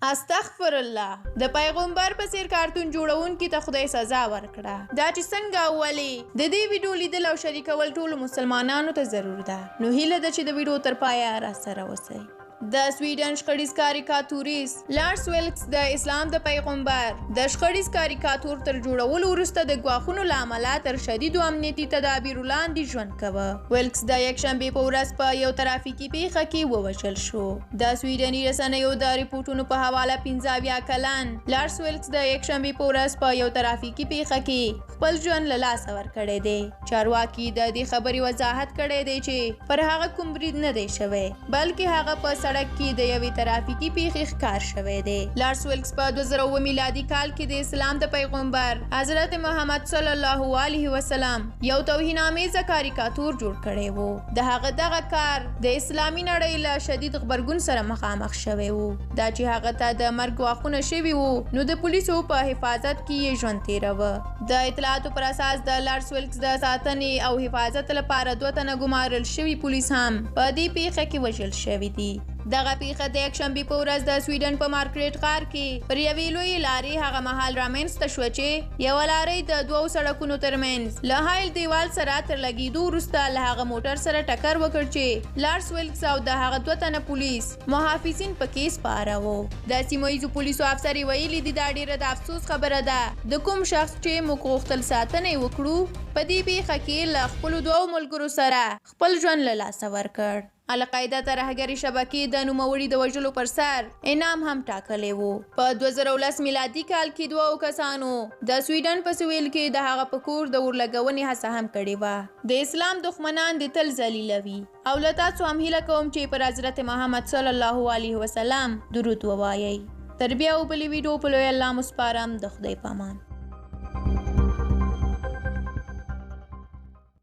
استغفرالله! د پیغمبر په څیر کارتون جوړونکي ته خدای سزا ورکړه. دا چې څنګه او ولې؟ د دې ویډیو لیدل او شریکول ټولو مسلمانانو ته ضرور ده. نو هیله ده چې د ویډیو تر پایه راسره اوسئ. د سویډن شخړیز کاریکاتوریست لارس ویلکس د اسلام د پیغمبر د شخړیز کاریکاتور تر جوړولو وروسته د ګواښونو له امله تر شدیدو امنیتي تدابیرو لاندې ژوند کوه. ویلکس د یکشنبې په ورځ په یو ترافیکي پیښه کې ووژل شو. د سویډني رسنیو د رپوټونو په حواله 75 کلن لارس ویلکس د یکشنبې په ورځ په یو ترافیکي پیښه کې خپل ژوند له لاسه ورکړی دی. چارواکي د دې خبرې وضاحت کړی دی چې پر هغه کوم برید نه دی شوی، بلکې هغه په سړک کې د یوې ترافیکي پیښې ښکار شوی دی. لارس ویلکس په 2007 میلادي کال کې د اسلام د پیغمبر حضرت محمد صلی الله علیه وسلم یو توهین آمیزه کاریکاتور جوړ کړی وو. د هغه دغه کار د اسلامي نړۍ له شدید غبرګون سره مخامخ شوی وو. دا چې هغه ته د مرګ ګواښونه شوي وو، نو د پولیسو په حفاظت کې یې ژوند تېروه. د اطلاعاتو پر اساس د لارس ویلکس د ساتنې او حفاظت لپاره دوه تنه ګمارل شوي پولیس هم په دې پېښه کې وژل شوي دي. دغه پېښه د یکشنبې په ورځ د سویډن په مارکریټ ښار کې پر یوې لویې لارې هغه مهال رامنځته شوه چې یوه لارۍ د دوو سړکونو ترمنځ له حایل دیوال سره تر لګېدو وروسته له هغه موټر سره ټکر وکړ چې لارس ویلکس او د هغه دوه تنه پولیس محافظین پکې سپاره وو. د سیمه ییزو پولیسو افسرې ویلي دي، دا ډېره د افسوس خبره ده، د کوم شخص چې موږ غوښتل ساتنه یې وکړو، په دې پېښه کې له خپلو دوو ملګرو سره خپل ژوند له لاسه ورکړ. القاعده ترهګرې شبکې د نوموړي د وژلو پر سر انعام هم ټاکلی و. په 2010 میلادي کال کې دوو کسانو د سویډن په سویل کې د هغه په کور د اورلګونې هڅه هم کړې وه. د اسلام دښمنان دې تل ذلیله وي. او له تاسو هم هیله کوم چې پر حضرت محمد صلی الله علیه وسلم درود ووایئ. تر بیا او بلې ویډیو په لوی الله مو سپارم، د خدای په امان.